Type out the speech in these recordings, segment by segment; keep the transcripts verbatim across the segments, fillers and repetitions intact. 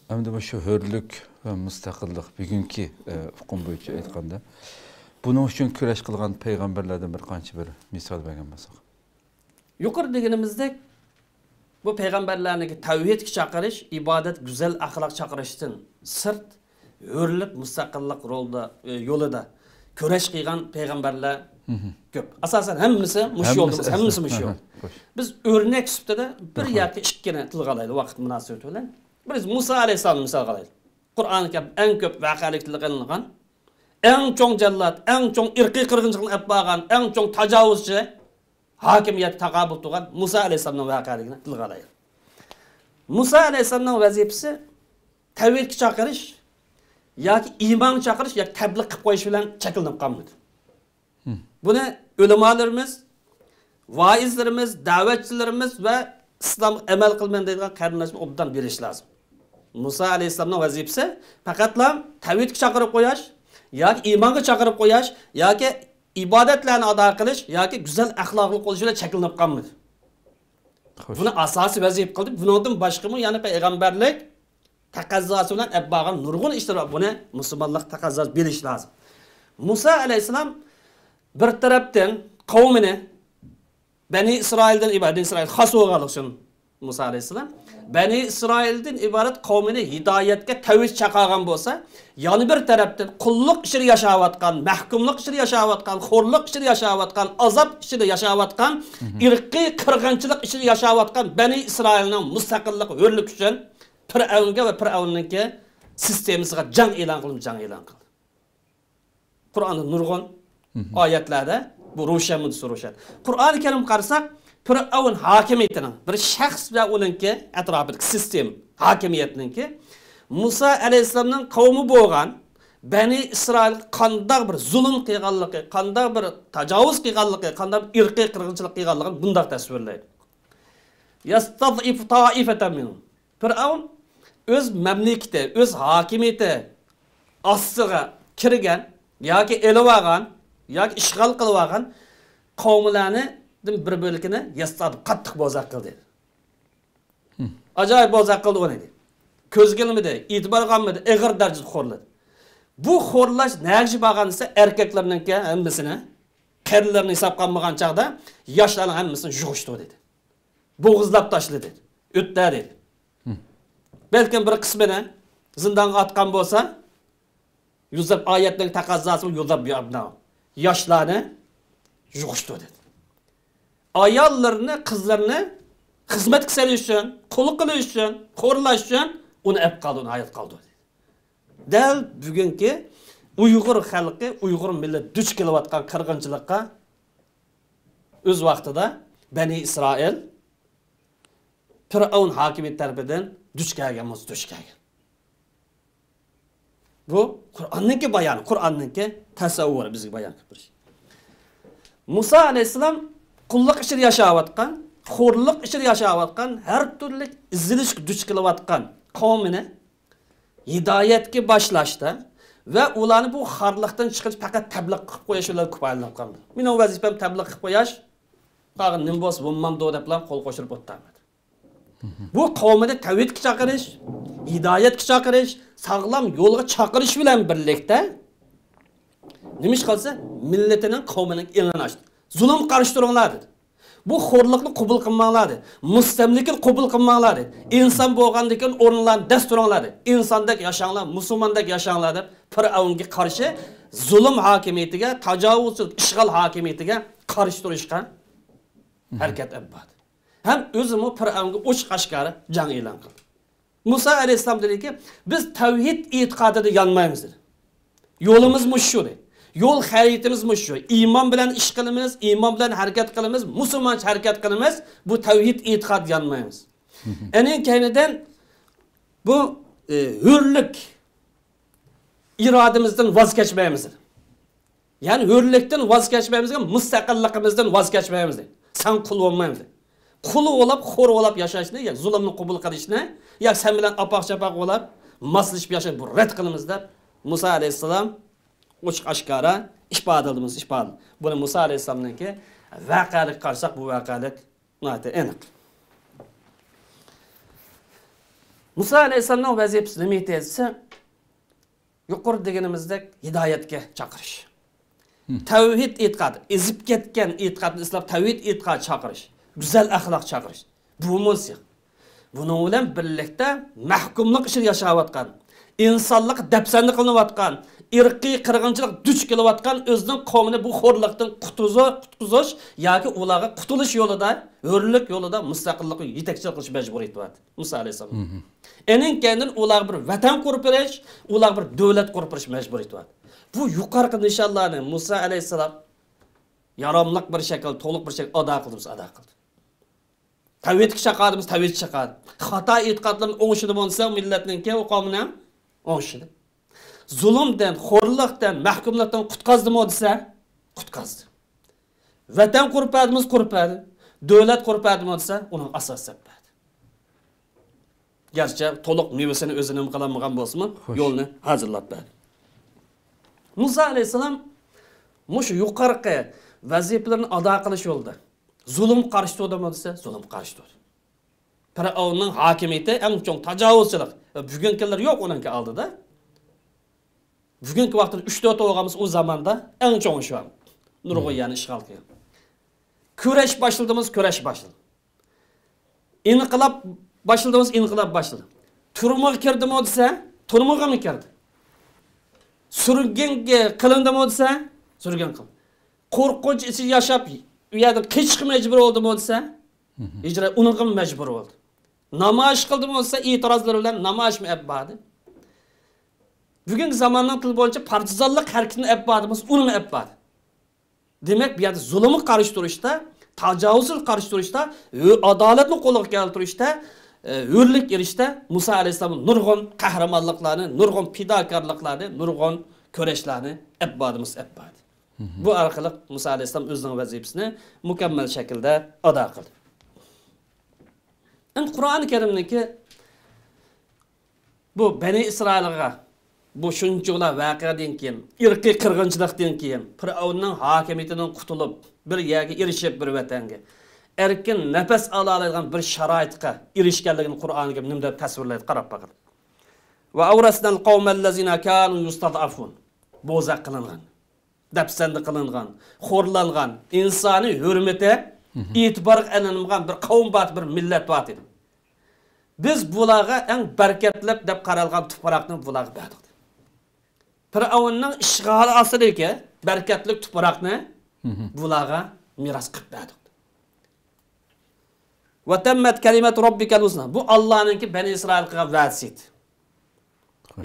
ئەمدى مۇشۇ ھۆرلۈك ۋە مۇستەقىللىق، بۈگۈنكى، ئە، ئۇقۇم بويىچە ئېيتقاندا، بۇنىڭ ئۈچۈن كۈرەش قىلغان پەيغەمبەرلەردىن بىر قانچە بىر مىسال بەرگەن بولساق. يۇقىرىدا دېگىنىمىزدەك، بۇ پەيغەمبەرلەرنىڭكى تەۋھىدكە چاقىرىش، ئىبادەت، گۈزەل ئەخلاق چاقىرىشتىن سىرت، ھۆرلۈك، مۇستەقىللىق رولدا، ئە، يولىدا كۈرەش قىلغان پەيغەمبەرلەر كۆپ. ئاساسەن ھەممىسى مۇشۇ يولدا، ھەممىسى مۇشۇ يول. بىز ئۆرنەك سۈپىتىدە بىر ياكى ئىككىنى تىلغا ئالايلى ۋاقىت مۇناسىۋىتى بىلەن. بىرىنچى مۇسا ئەلەيھىسسالامنى مىسالغا ئالايلى. قۇرئانى كەرىم ئەڭ كۆپ ۋەقەلىك تىلغا ئېلىنغان، ئەڭ چوڭ جاللات، ئەڭ چوڭ ئىرقىي قىرغىنچىلىقنى ئېلىپ بارغان، ئەڭ چوڭ تاجاۋۇزچى، ھاكىمىيەتكە تاقابىل تۇرغان مۇسا ئەلەيھىسسالامنىڭ ۋەقەلىكىنى تىلغا ئالايلى. مۇسا ئەلەيھىسسالامنىڭ ۋەزىپىسى تەۋھىدكە چاقىرىش ياكى ئىمانغا چاقىرىش ياكى تەبلىغ قىلىپ قويۇش بىلەن چەكلىنىپ قالمىدى. بۇنى ئۆلىمالىرىمىز، ۋائىزلىرىمىز، دەۋەتچىلىرىمىز ۋە ئىسلامغا ئەمەل قىلىمەن دەيدىغان قېرىنداشلار ئوبدان بىلىشى لازىم. مۇسا ئەلەيھىسسالامنىڭ ۋەزىپىسى پەقەتلا تەۋھىدكە چاقىرىپ قويۇش ياكى ئىمانغا چاقىرىپ قويۇش ياكى ئىبادەتلەرنى ئادا قىلىش ياكى گۈزەل ئەخلاقلىق بولۇش بىلەن چەكلىنىپ قالمىدى. بۇنى ئاساسىي ۋەزىپە قىلدى. بۇنىڭدىن باشقىمۇ يەنە پەيغەمبەرلىك تەقەززاسى بىلەن ئەپ بارغان نۇرغۇن ئىشلار بار. بۇنى مۇسۇلمانلىق تەقەززاسى بىلىش لازىم. مۇسا ئەلەيھىسسالام بىر تەرەپتىن قەۋمىنى، بەنى ئىسرائىلدىن ئىبارەت، بەنى ئىسرائىل خاس بولغانلىقى ئۈچۈن مۇسا ئەلەيھىسسالام بەنى ئىسرائىلدىن ئىبارەت قەۋمىنى ھىدايەتكە، تەۋھىدكە چاقىرغان بولسا، يەنە بىر تەرەپتىن قۇللۇق ئىچىدە ياشاۋاتقان، مەھكۇملۇق ئىچىدە ياشاۋاتقان، خورلۇق ئىچىدە ياشاۋاتقان، ئازاب ئىچىدە ياشاۋاتقان، ئىرقىي قىرغىنچىلىق ئىچىدە ياشاۋاتقان بەنى ئىسرائىلنىڭ مۇستەقىللىق، ھۆرلۈك ئۈچۈن پىرئەۋنگە ۋە پىرئەۋننىڭكى سىستېمىسىغا جەڭ ئېلان قىلدى، جەڭ ئېلان قىلدى. قۇرئاندا نۇرغۇن ئايەتلەردە بۇ روشەنمۇ دېسە روشەن. قۇرئانى كەرىمگە قارىساق، پىرئەۋن ھاكىمىيىتىنىڭ بىر شەخس ۋە ئۇنىڭكى ئەتراپىدىكى سىستېما ھاكىمىيەتنىڭكى مۇسا ئەلەيھىسسالامنىڭ قەۋمى بولغان بەنى ئىسرائىلغا قانداق بىر زۇلۇم قىلغانلىقى، قانداق بىر تاجاۋۇز قىلغانلىقى، قانداق بىر ئىرقىي قىرغىنچىلىق قىلغانلىقىنى بۇنداق تەسۋىرلەيدۇ. يەستەزئىفۇ تائىفەتەن مىنھۇم. پىرئەۋن ئۆز مەملىكىتى، ئۆز ھاكىمىيىتى ئاستىغا كىرگەن ياكى ئېلىۋالغان ياكى ئىشغال قىلىۋالغان قەۋملەرنىڭ بىر بۆلىكىنى يەستەزئىف، قاتتىق بوزەك قىلدى. ئاجايىپ بوزەك قىلدى ئۇنى. كۆزگە ئىلمىدى، ئېتىبارغا ئالمىدى، ئېغىر دەرىجىدە خورلىدى. بۇ خورلاش نەگىچە بارغان دېسە، ئەركەكلەرنىڭكى ھەممىسىنى، قېرىلىرىنى ھېسابقا ئالمىغان چاغدا ياشلارنىڭ ھەممىسىنى يۇغۇشتۇردى. بوغۇزلاپ تاشلىدى، ئۆتتە دېدى. بەلكىم بىر قىسمىنى زىندانغا ئاتقان بولسا، يۈزلەپ ئايەتنىڭ تەقەززاسى يۈزلەپ ياشلارنى يۇغۇشتۇردى. ئاياللىرىنى، قىزلىرىنى خىزمەتكە سېلىش ئۈچۈن، قۇل قىلىش ئۈچۈن، خورلاش ئۈچۈن ئۇنى ئەپ قالدى، ئۇنى ھايات قالدۇردى. دەل بۈگۈنكى ئۇيغۇر خەلقى، ئۇيغۇر مىللىتى دۇچ كېلىۋاتقان قىرغىنچىلىققا ئۆز ۋاقتىدا بەنى ئىسرائىل پىرئەۋن ھاكىمىيىتى تەرىپىدىن دۇچ كەلگەن بولسا دۇچ كەلگەن. بۇ قۇرئاننىڭكى بايانى، قۇرئاننىڭكى تەسەۋۋۇرى بىزگە بايان قىلىپ بېرىش. مۇسا ئەلەيھىسسالام قۇللۇق ئىچىدە ياشاۋاتقان، خورلۇق ئىچىدە ياشاۋاتقان، ھەر تۈرلۈك ئېزىلىشقا دۇچ كېلىۋاتقان قەۋمىنى ھىدايەتكە باشلاشتا ۋە ئۇلارنى بۇ خارلىقتىن چىقىرىش پەقەت تەبلىغ قىلىپ قويۇش بىلەن كۇپايىلىنىپ قالمىدى. مېنىڭ ۋەزىپەم تەبلىغ قىلىپ قويۇش، قالغان نېمە بولسا بولمامدۇ دەپلا قول قوشۇپ ئولتۇرمىدى. بۇ قەۋمىنى تەۋھىدكە چاقىرىش، ھىدايەتكە چاقىرىش، ساغلام يولغا چاقىرىش بىلەن بىرلىكتە نېمە ئىش قىلسا، مىللىتىنىڭ، قەۋمىنىڭ ئېڭىنى ئاچتى. زۇلۇمغا قارشى تۇرۇڭلار دېدى. بۇ خورلۇقنى قوبۇل قىلماڭلار دېدى. مۇستەملىكىنى قوبۇل قىلماڭلار دېدى. ئىنسان بولغاندىن كېيىن ئورنۇڭلارنى دەس تۇرۇڭلار دېدى. ئىنساندەك ياشاڭلار، مۇسۇلماندەك ياشاڭلار دەپ پىرئەۋنگە قارشى زۇلۇم ھاكىمىيىتىگە، تاجاۋۇزچىلىق، ئىشغال ھاكىمىيىتىگە قارشى تۇرۇشقا ھەرىكەت ئېلىپ باردى. ھەم ئۆزىمۇ پىرئەۋنگە ئوچۇق ئاشكارا جەڭ ئېلان قىلدى. مۇسا ئەلەيھىسسالام دېدىكى، بىز تەۋھىد ئېتىقادىدا يانمايمىز دېدى. يولىمىز مۇشۇ دېدى. يول خەرىتىمىز مۇشۇ. ئىمان بىلەن ئىش قىلىمىز، ئىمان بىلەن ھەرىكەت قىلىمىز، مۇسۇلمانچە ھەرىكەت قىلىمىز. بۇ تەۋھىد ئېتىقادىدا يانمايمىز. ئەنىڭ كەينىدىن بۇ، ئى، ھۆرلۈك ئىرادىمىزدىن ۋاز كەچمەيمىز دېدى. يەنى ھۆرلۈكتىن ۋاز كەچمەيمىز، مۇستەقىللىقىمىزدىن ۋاز كەچمەيمىز دېدى. ساڭا قۇل بولمايمىز دېدى. قۇل بولۇپ، خور بولۇپ ياشاشنى، يا زۇلۇمنى قوبۇل قىلىشنى، يا سەن بىلەن ئاپاق-چاپاق بولۇپ ماسلىشىپ ياشاشنى بۇ رەت قىلىمىز دەپ مۇسا ئەلەيھىسسالام ئوچۇق ئاشكارا ئىپادىلىدى، ئىپادىلىدى. بۇنى مۇسا ئەلەيھىسسالامنىڭكى ۋەقەلىك قارىساق، بۇ ۋەقەلىك ناھايىتى ئېنىق. مۇسا ئەلەيھىسسالامنىڭ ۋەزىپىسى نېمە ئىدى دېسە، يۇقىرىدا دېگىنىمىزدەك ھىدايەتكە چاقىرىش. تەۋھىد ئېتىقاد، ئېزىپ كەتكەن ئېتىقادنى ئىسلاپ، تەۋھىد ئېتىقاد چاقىرىش، گۈزەل ئەخلاق چاقىرىش. بۇمۇ سىياق. بۇنىڭ بىلەن بىرلىكتە مەھكۇملۇق ئىچىدە ياشاۋاتقان، ئىنسانلىق دەپسەندە قىلىنىۋاتقان، ئىرقىي قىرغىنچىلىق دۇچ كېلىۋاتقان ئۆزىنىڭ قومىنى بۇ خورلۇقتىن قۇتۇزۇ-، قۇتقۇزۇش ياكى ئۇلارغا قۇتۇلۇش يولىدا، ھۆرلۈك يولىدا، مۇستەقىللىققا يېتەكچىلىك قىلىش مەجبۇرىيىتى بار ئىدى مۇسا ئەلەيھىسسالام. ئېنىڭ كەينىدىن ئۇلارغا بىر ۋەتەن قۇرۇپ بېرىش، ئۇلارغا بىر دۆلەت قۇرۇپ بېرىش مەجبۇرىيىتى بار. بۇ يۇقىرىقى نىشانلارنى مۇسا ئەلەيھىسسالام ياراملىق بىر شەكىل، تولۇق بىر شەكىل ئادا قىلدى، ئادا قىلدى. تەۋھىدكە چاقىردىمىز، تەۋھىدكە چاقىردى. خاتا ئېتىقادلىرىنى ئوڭشىدىمۇ دېسە، مىللەتنىڭكى، ئۇ قومنىڭ ئوڭشىدى. زۇلۇمدىن، خورلۇقتىن، مەھكۇملۇقتىن قۇتقازدىمۇ دېسە، قۇتقازدى. ۋەتەن قۇرۇپ بەردىمىز، قۇرۇپ بەردى. دۆلەت قۇرۇپ بەردىمۇ دېسە، ئۇنىڭ ئاساس سەپ بەردى. گەرچە تولۇق مېۋىسىنى ئۆزى نېمە قىلالمىغان بولسىمۇ، يولنى ھازىرلاپ بەردى. مۇسا ئەلەيھىسسالام مۇشۇ يۇقىرىقى ۋەزىپىلىرىنى ئادا قىلىش يولىدا، زۇلۇم قارشى تۇردىمۇ دېسە، زۇلۇم قارشى تۇردى. پىرئەۋننىڭ ھاكىمىيىتى ئەڭ چوڭ تاجاۋۇزچىلىق. بۈگۈنكىلەر يوق ئۇنىڭكى ئالدىدا. بۈگۈنكى ۋاقىتتا ئۈچ تۆت بولغانمىز ئۇ زاماندا، ئەڭ چوڭى شۇ. نۇرغۇن يەرنى ئىشغال قىلغان. كۈرەش باشلىدىمىز، كۈرەش باشلىدى. ئىنقىلاب باشلىدىمىز، ئىنقىلاب باشلىدى. تۈرمىگە كىردىمۇ دېسە، تۈرمىگىمۇ كىردى. سۈرگۈنگە قىلىندىمۇ دېسە، سۈرگۈن قىلدى. قورقۇنچ ئىچىدە ياشاپ، ئۇ يەردىن قېچىشقا مەجبۇر بولدىمۇ دېسە، ھىجرەت، ئۇنىڭغىمۇ مەجبۇر بولدى. نامايىش قىلدىمۇ دېسە، ئېتىرازلىرى بىلەن نامايىشمۇ ئېلىپ باردى. بۈگۈنكى زاماننىڭ تىلى بويىچە پارتىزانلىق ھەرىكىتىنى ئېلىپ باردىمۇ دېسە، ئۇنىمۇ ئېلىپ باردى. دېمەك، بۇ يەردە زۇلۇمغا قارشى تۇرۇشتا، تاجاۋۇزغا قارشى تۇرۇشتا، ھۆ-، ئادالەتنى قولغا كەلتۈرۈشتە، ئە، ھۆرلۈك ئېرىشىشتە مۇسا ئەلەيھىسسالام نۇرغۇن قەھرىمانلىقلارنى، نۇرغۇن پىداكارلىقلارنى، نۇرغۇن كۈرەشلەرنى ئەپ باردى، مۇسا ئەپ باردى. بۇ ئارقىلىق مۇسا ئەلەيھىسسالام ئۆزىنىڭ ۋەزىپىسىنى مۇكەممەل شەكىلدە ئادا قىلدى. ئەمدى قۇرئان كەرىمنىڭكى بۇ بەنى ئىسرائىلغا بۇ شۇنچىۋالا ۋەقەدىن كېيىن، ئىرقىي قىرغىنچىلىقتىن كېيىن، پىرئەۋننىڭ ھاكىمىيىتىدىن قۇتۇلۇپ، بىر يەرگە ئېرىشىپ، بىر ۋەتەنگە ئەركىن نەپەس ئالالايدىغان بىر شارائىتقا ئېرىشكەنلىكىنى قۇرئان كەرىم نېمە دەپ تەسۋىرلەيدۇ، قاراپ باقىلى. «وأورثنا القوم الذين كانوا يستضعفون». بوزەك قىلىنغان، دەپسەندە قىلىنغان، خورلانغان، ئىنسانىي ھۆرمىتى ئېتىبارغا ئېلىنمىغان بىر قەۋم بار، بىر مىللەت بار ئىدى. بىز بۇلارغا ئەڭ بەرىكەتلىك دەپ قارالغان تۇپراقنى بۇلارغا بەردۇق. پىرئەۋننىڭ ئىشغالى ئاستىدىكى بەرىكەتلىك تۇپراقنى بۇلارغا مىراس قىلىپ بەردۇق. «وتمت كلمة ربك الحسنى». بۇ ئاللانىڭكى بەنى ئىسرائىلغا قىلغان ۋەدىسى ئىدى.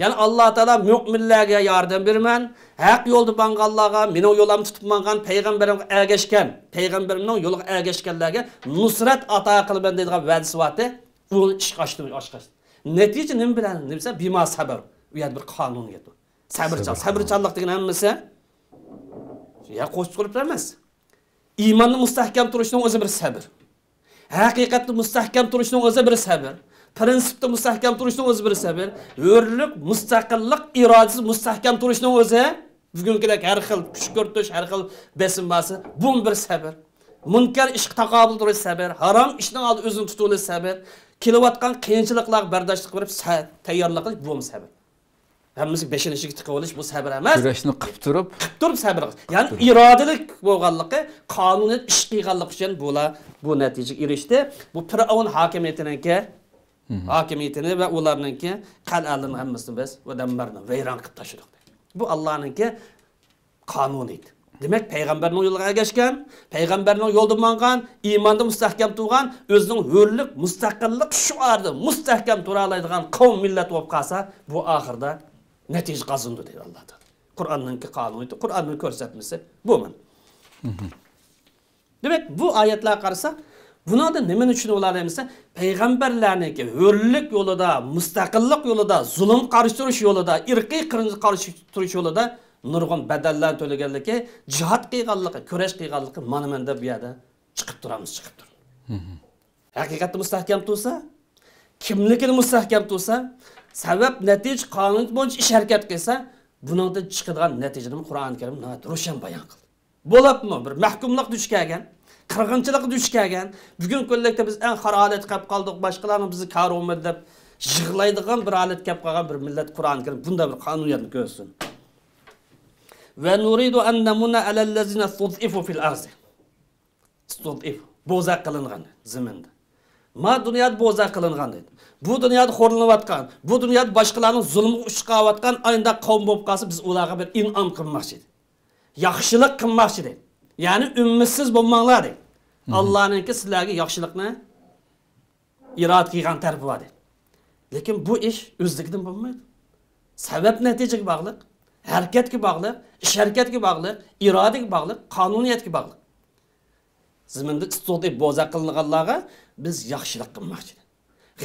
يەنى ئاللا تائالا مۆمىنلەرگە ياردەم بېرىمەن، ھەق يولدا ماڭغانلارغا، مېنىڭ يولۇمنى تۇتۇپ ماڭغان، پەيغەمبىرىمگە ئەگەشكەن، پەيغەمبىرىمنىڭ يولىغا ئەگەشكەنلەرگە نۇسرەت ئاتا قىلىمەن دەيدىغان ۋەدىسى بارتى. ئۇنى ئىشقا ئاشتۇردى، ئاشقا ئاشتۇردى. نەتىجە نېمە بىلەن دېسە، «بما صبروا». ئۇ يەردە بىر قانۇنىيەت بار. سەۋرچان، سەۋرچانلىق دېگەن ھەممىسى يا قوشۇپ قۇرۇپ ئەمەس. ئىماندا مۇستەھكەم تۇرۇشنىڭ ئۆزى بىر سەۋر. ھەقىقەتتە مۇستەھكەم تۇرۇشنىڭ ئۆزى بىر سەۋر. پىرىنسىپتا مۇستەھكەم تۇرۇشنىڭ ئۆزى بىر سەۋر. ھۆرلۈك، مۇستەقىللىق ئىرادىسى مۇستەھكەم تۇرۇشنىڭ ئۆزى، بۈگۈنكىدەك ھەر خىل كۈشكۈرتۈش، ھەر خىل بېسىم بارسا، بۇمۇ بىر سەۋر. مۇنكەر ئىشقا تاقابىل تۇرۇش سەۋر، ھارام ئىشنىڭ ئالدىدا ئۆزىنى تۇتۇۋېلىش سەۋر، كېلىۋاتقان قىيىنچىلىقلارغا بەرداشلىق بېرىپ سە-، تەييارلىق قىلىش، بۇمۇ سەۋر. ھەممىسى بېشىنى ئىشىككە تىقىۋېلىش، بۇ سەۋر ئەمەس. كۈرەشنى قىپ تۇرۇپ، قىپ تۇرۇپ سەۋر قىلىش. يەنى ئىرادىلىك بولغانلىقى، قانۇنىيەت ئىش قىلغانلىقى ئۈچۈن بۇلار بۇ نەتىجىگە ئېرىشتى. بۇ پىرئەۋن ھاكىمىيىتىنىڭكى، ھاكىمىيىتىنى ۋە ئۇلارنىڭكى قەلئەلىرىنىڭ ھەممىسىنى بىز ۋە دەمبەرنى ۋەيران قىلىپ تاشلىدۇق. بۇ ئاللانىڭكى قانۇنى ئىدى. دېمەك، پەيغەمبەرنىڭ يولىغا ئەگەشكەن، پەيغەمبەرنىڭ يولىدا ماڭغان، ئىماندا مۇستەھكەم تۇرغان، ئۆزىنىڭ ھۆرلۈك، مۇستەقىللىق شوئارىدا مۇستەھكەم تۇرالايدىغان قەۋم، مىللەت بولۇپ قالسا، بۇ ئاخىرىدا نەتىجە قازىنىدۇ دەيدۇ ئاللا تائالا. قۇرئاننىڭكى قانۇنى، قۇرئاننىڭ كۆرسەتمىسى بۇ مانا. دېمەك، بۇ ئايەتلەرگە قارىساق، بۇنىڭدا نېمىنى چۈشىنىۋالايلى دېسە، پەيغەمبەرلەرنىڭكى ھۆرلۈك يولىدا، مۇستەقىللىق يولىدا، زۇلۇم قارشى تۇرۇش يولىدا، ئىرقىي قىرغىنچىلىق قارشى تۇرۇش يولىدا نۇرغۇن بەدەللەرنى تۆلىگەنلىكى، جىھاد قىلغانلىقى، كۈرەش قىلغانلىقى مانا مەندە بۇ يەردە چىقىپ تۇرامىز، چىقىپ تۇر. ھەقىقەتتە مۇستەھكەم تۇرسا، كىملىكىدە مۇستەھكەم تۇرسا، سەۋەب نەتىجە قانۇنى بويىچە ئىش ھەرىكەت قىلسا، بۇنىڭدىن چىقىدىغان نەتىجىنى قۇرئان كەرىم ناھايىتى روشەن بايان قىلدى. بولۇپمۇ بىر مەھكۇملۇققا دۇچ كەلگەن، قىرغىنچىلىققا دۇچ كەلگەن، بۈگۈنكى كۈنلۈكتە بىز ئەڭ خار ھالەتكە قېلىپ قالدۇق، باشقىلارنىڭ بىزگە كارى بولمىدى دەپ يىغلايدىغان بىر ھالەتكە كەپ قالغان بىر مىللەت قۇرئانى كەرىم بۇنداق بىر قانۇنىيەتنى كۆرسۇن. ۋە نۇرىدۇ ئەن نەمۇنە ئەلەللەزىنە ئىستۇزئىفۇ فىل ئەرزى. ئىستۇزئىف، بوزەك قىلىنغان زېمىندا. ما دۇنيادا بوزەك قىلىنغان دەيدۇ. بۇ دۇنيادا خورلىنىۋاتقان، بۇ دۇنيادا باشقىلارنىڭ زۇلمىغا ئۇچراۋاتقان ئاينداق قەۋم بولۇپ قالسا، بىز ئۇلارغا بىر ئىنئام قىلماقچى ئىدى. ياخشىلىق قىلماقچى ئىدى. يەنى ئۈمىدسىز بولماڭلار دەيدۇ. ئاللانىڭكى سىلەرگە ياخشىلىقنى ئىرادە قىلغان تەرىپى بار دەيدۇ. لېكىن بۇ ئىش ئۆزلۈكىدىن بولمايدۇ. سەۋەب نەتىجىگە باغلىق، ھەرىكەتكە باغلىق، ئىش ھەرىكەتكە باغلىق، ئىرادىگە باغلىق، قانۇنىيەتكە باغلىق. زېمىندا ئىستۇدىيە بوزەك قىلىنغانلارغا بىز ياخشىلىق قىلماقچى.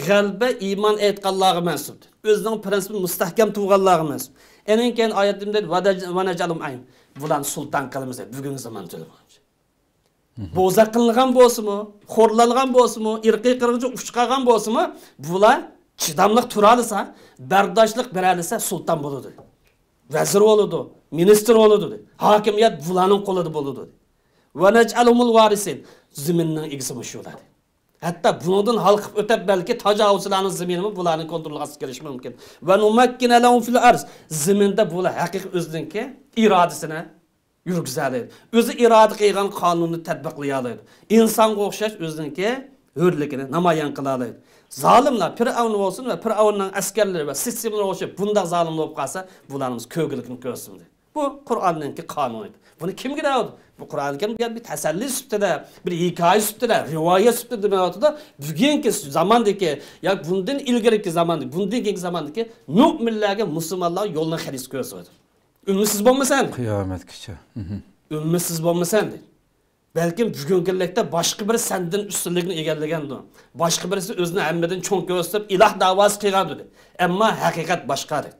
غەلىبە ئىمان ئېيتقانلارغا مەنسۇپ. ئۆزىنىڭ پرىنسىپىنى مۇستەھكەم تۇرغانلارغا مەنسۇپ. ئېنىڭ كېيىن ئايەتتە دەيدۇ، «ۋە نەج-، ۋە نەجئەلھۇم ئەئىممە.» بۇلارنى سۇلتان قىلىمىز دەيدۇ، بۈگۈنكى زامان تىلى بويىچە. بوزەك قىلىنغان بولسىمۇ، خورلانغان بولسىمۇ، ئىرقىي قىرغىنچىلىققا ئۇچرىغان بولسىمۇ، بۇلار چىداملىق تۇرالىسا، بەرداشلىق بېرەلىسە، سۇلتان بولىدۇ. ۋەزىر بولىدۇ، مىنىستىر بولىدۇ، ھاكىمىيەت بۇلارنىڭ قولىدا بولىدۇ. «ۋە نەجئەلھۇمۇل ۋارىسىن.» زېمىننىڭ ئىگىسى مۇشۇلار. ھەتتا بۇنىڭدىن ھالقىپ ئۆتۈپ، بەلكى تاجاۋۇزچىلارنىڭ زېمىنىمۇ بۇلارنىڭ كونترولىغا ئاستىغا كېلىشى مۇمكىن. «ۋە نۇمەككىنە لەھۇم فىل ئەرز.» زېمىندا بۇلار ھەقىقىي ئۆزىنىڭكى ئىرادىسىنى يۈرگۈزەلەيدۇ. ئۆزى ئىرادە قىلغان قانۇننى تەتبىقلىيالايدۇ. ئىنسانغا ئوخشاش ئۆزىنىڭكى ھۆرلۈكىنى نامايان قىلالايدۇ. زالىملار، پىرئەۋن بولسۇن ۋە پىرئەۋننىڭ ئەسكەرلىرى ۋە سىستېمىلىرىغا ئوخشاپ بۇنداق زالىم بولۇپ قالسا، بۇلارنىڭ كۆرگۈلۈكىنى كۆرسۇن دېدى. بۇ قۇرئاننىڭكى قانۇنى ئىدى. بۇنى كىم گىرەۋدى؟ بۇ قۇرئانى كەرىم بىر تەسەللى سۈپىتىدە، بىر ھېكايە سۈپىتىدە، رىۋايەت سۈپىتىدە دېمەيۋاتىدۇ. بۈگۈنكى زاماندىكى، يا بۇندىن ئىلگىرىكى زاماندىكى، بۇندىن كېيىنكى زاماندىكى مۆمىنلەرگە، مۇسۇلمانلارغا يولنىڭ خەرىتىسى كۆرسىتىۋاتىدۇ. ئۈمىدسىز بولمىسەن. قىيامەتكىچە. ئۈمىدسىز بولمىسەن دەيدۇ. بەلكىم بۈگۈنكى كۈنلۈكتە باشقا بىرى سەندىن ئۈستۈنلۈكنى ئىگىلىگەندۇ. باشقا بىرسى ئۆزىنى ھەممىدىن چوڭ كۆرسىتىپ، ئىلاھ داۋاسى قىلغاندۇ دەيدۇ. ئەمما ھەقىقەت باشقا دەيدۇ.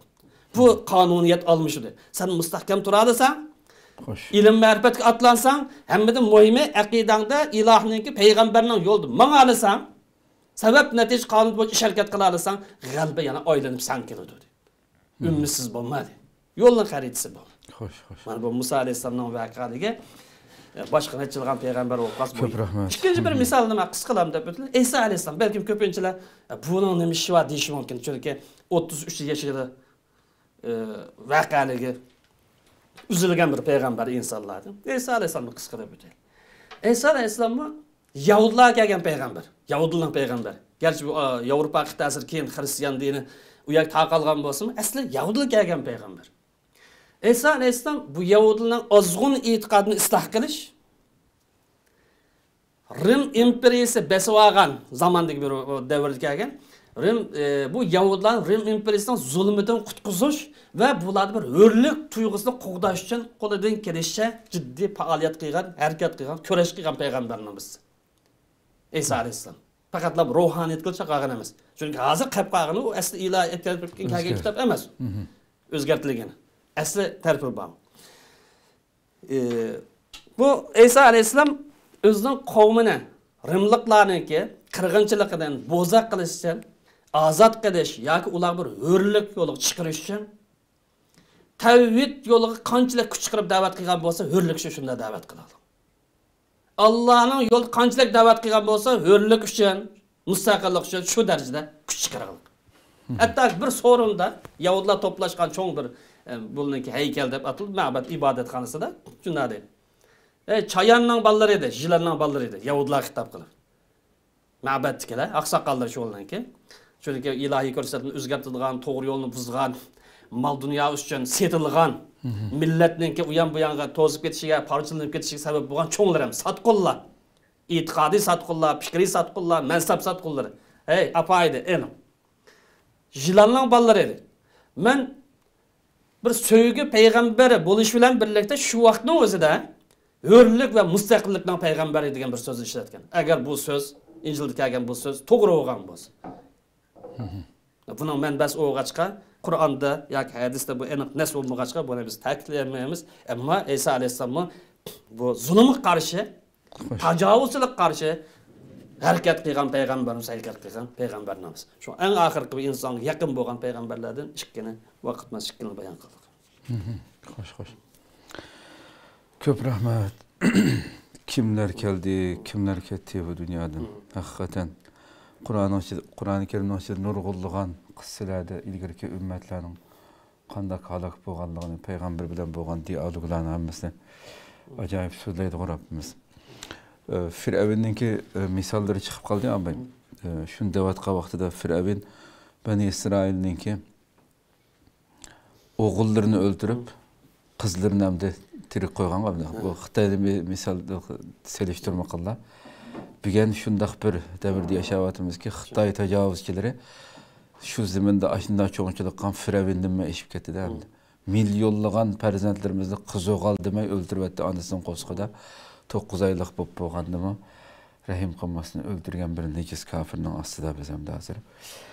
بۇ قانۇنىيەت ئالمىشىدۇ. سەن مۇستەھكەم تۇرالىساڭ، خوش. ئىلىم مەرىپەتكە ئاتلانساڭ، ھەممىدىن مۇھىمى ئەقىدەڭدە ئىلاھنىڭكى، پەيغەمبەرنىڭ يولىدا ماڭالىساڭ، سەۋەب نەتىجە قانۇنى بويىچە ئىش ھەرىكەت قىلالىساڭ، غەلىبە يەنە ئايلىنىپ سەن كېلىدۇ دەيدۇ. ئۈمىدسىز بولما دەيدۇ. يولنىڭ خەرىتىسى بۇ. خوش، خوش. مانا بۇ مۇسا ئەلەيھىسسالامنىڭ ۋەقەلىكى، ئە، باشقا نەچچە يىلغان پەيغەمبەر بولۇپ قالسا، بۇ كۆپ رەھمەت. ئىككىنچى بىر مىسالنى مەن قىسقىلام دەپ ئۆتىمەن. ئەيسا ئەلەيھىسسالام، بەلكىم كۆپىنچىلەر، ئە، بۇنىڭ نېمە ئىشى بار دېيىشى مۇمكىن. چۈنكى ئوتتۇز ئۈچ يېشىدا، ئە، ۋەقەلىكى ئۈزۈلگەن بىر پەيغەمبەر ئىنسانلاردىن. ئەيسا ئەلەيھىسسالامنى قىسقا دەپ ئۆتەيلى. ئەيسا ئەلەيھىسسالاممۇ يەھۇدىيلار كەلگەن پەيغەمبەر. يەھۇدىيلارنىڭ پەيغەمبەر. گەرچە بۇ، ئا، ياۋروپا قىتئەسىدىن كېيىن خىرىستىيان دىنى ئۇ يەرگە تارقالغان بولسىمۇ، ئەسلى يەھۇدىيلار كەلگەن پەيغەمبەر. ئەيسا ئەلەيھىسسالام بۇ يەھۇدىيلارنىڭ ئازغۇن ئېتىقادىنى ئىسلاھ قىلىش، رىم ئىمپېرىيىسى بېسىۋالغان زاماندىكى بىر دەۋردە كەلگەن. رىم، ئى، بۇ يەھۇدىيلارنى رىم ئىمپېرىيىسىنىڭ زۇلمىتىدىن قۇتقۇزۇش ۋە بۇلاردا بىر ھۆرلۈك تۇيغۇسىنى قوغداش ئۈچۈن قولىدىن كېلىشىچە جىددىي پائالىيەت قىلغان، ھەرىكەت قىلغان، كۈرەش قىلغان پەيغەمبەرنىڭ بىرسى. ئەيسا ئەلەيھىسسالام. پەقەتلا روھانىيەتكە چاقىرغان ئەمەس. چۈنكى ھازىر قېلىپ قالغىنى ئۇ ئەسلى ئىلاھىيەتكە كەلگەن كىتاب ئەمەس. ئۆزگەرتىلگەن. ئەسلى تەرىپى بار. ئى، بۇ ئەيسا ئەلەيھىسسالام ئۆزىنىڭ قەۋمىنى رىملىقلارنىڭكى قىرغىنچىلىقىدىن بوزەك قىلىش ئۈچۈن، ئازاد قىلىش ياكى ئۇلارغا بىر ھۆرلۈك يولىغا چىقىرىش ئۈچۈن تەۋھىد يولىغا قانچىلىك كۈچ چىقىرىپ دەۋەت قىلغان بولسا، ھۆرلۈك ئۈچۈن شۇنداق دەۋەت قىلىدۇ. ئاللانىڭ يولىدا قانچىلىك دەۋەت قىلغان بولسا، ھۆرلۈك ئۈچۈن، مۇستەقىللىق ئۈچۈن شۇ دەرىجىدە كۈچ چىقىرغانلىق. ھەتتا بىر سورۇندا يەھۇدىيلار توپلاشقان چوڭ بىر، ئە، بۇنىڭكى ھەيكەل دەپ ئاتىلىدۇ، مەبەد ئىبادەتخانىسىدا شۇنداق دەيدۇ. ئەي، چاياننىڭ بالىلىرى ئىدى، يىلاننىڭ بالىلىرى ئىدى، يەھۇدىيلارغا خىتاب قىلىپ. مەبەدتىكىلەر، ئاقساقاللار شۇ بالىنىڭكى. چۈنكى ئىلاھىي كۆرسەتمىنى ئۆزگەرتىدىغان، توغرا يولنى بۇزغان، مال دۇنيا ئۈچۈن سېتىلغان، مىللەتنىڭكى ئۇيان بۇيانغا توزۇپ كېتىشىگە، پارچىلىنىپ كېتىشىگە سەۋەب بولغان چوڭلىرى ھەم ساتقۇنلار. ئېتىقادىي ساتقۇنلار، پىكرىي ساتقۇنلار، مەنسەپ ساتقۇنلىرى. ھەي، ئاپايدى، ئېنىق. يىلاننىڭ بالىلىرى ئىدى. مەن بىر سۆيگۈ پەيغەمبىرى بولۇش بىلەن بىرلىكتە شۇ ۋاقىتنىڭ ئۆزىدە ھۆرلۈك ۋە مۇستەقىللىقنىڭ پەيغەمبىرى دېگەن بىر سۆزنى ئىشلەتكەن. ئەگەر بۇ سۆز، ئىنجىلدا كەلگەن بۇ سۆز توغرا بولغان بولسا. بۇنىڭ مەنبەسى بولغاچقا، قۇرئاندا ياكى ھەدىستە بۇ ئېنىق نەس بولمىغاچقا، بۇنى بىز تەكىتلىيەلمەيمىز. ئەمما ئەيسا ئەلەيھىسسالاممۇ بۇ زۇلۇمغا قارشى، تاجاۋۇزچىلىققا قارشى ھەرىكەت قىلغان پەيغەمبەرمىز، ھەرىكەت قىلغان پەيغەمبەرلىرىمىز. شۇ ئەڭ ئاخىرقى بۇ ئىنسانغا يېقىن بولغان پەيغەمبەرلەردىن ئىككىنى، ۋاقىت بولماس ئىككىنى بايان قىلدۇق. خوش، خوش. كۆپ رەھمەت. كىملەر كەلدى، كىملەر كەتتى بۇ دۇنيادىن. ھەقىقەتەن. قۇرئاننىڭ ئىچىدە، قۇرئانى كەرىمنىڭ ئىچىدە نۇرغۇنلىغان قىسسىلەردە ئىلگىرىكى ئۈممەتلەرنىڭ قانداق ھالاك بولغانلىقىنى، پەيغەمبەر بىلەن بولغان دىئالوگلارنىڭ ھەممىسىنى ئاجايىپ سۆزلەيدىغۇ رەببىمىز. ئە، فىرئەۋننىڭكى، ئە، مىساللىرى چىقىپ قالدى، ئاباي. ئە، شۇنى دەۋاتقان ۋاقتىدا فىرئەۋن بەنى ئىسرائىلنىڭكى ئوغۇللىرىنى ئۆلتۈرۈپ، قىزلىرىنى ئەمدى تىرىك قويغان، ئاباي. بۇ خىتاينى بىر مىسال سېلىشتۇرما قىللا. بۈگۈن شۇنداق بىر دەۋردە ياشاۋاتىمىزكى، خىتاي تاجاۋۇزچىلىرى شۇ زېمىندا ئاشۇنداق چوڭچىلىق قىلغان فىرئەۋندىنمۇ ئېشىپ كەتتى-دە ئەمدى. مىليونلىغان پەرزەنتلىرىمىزنى قىز ئوغۇل دېمەي ئۆلتۈرۈۋەتتى ئانىسىنىڭ قورسىقىدا. توققۇز ئايلىق بولۇپ بولغاندىمۇ رەھىم قىلماستىن ئۆلتۈرگەن بىر نىجىس كاپىرنىڭ ئاستىدا بىز ئەمدى ھازىر.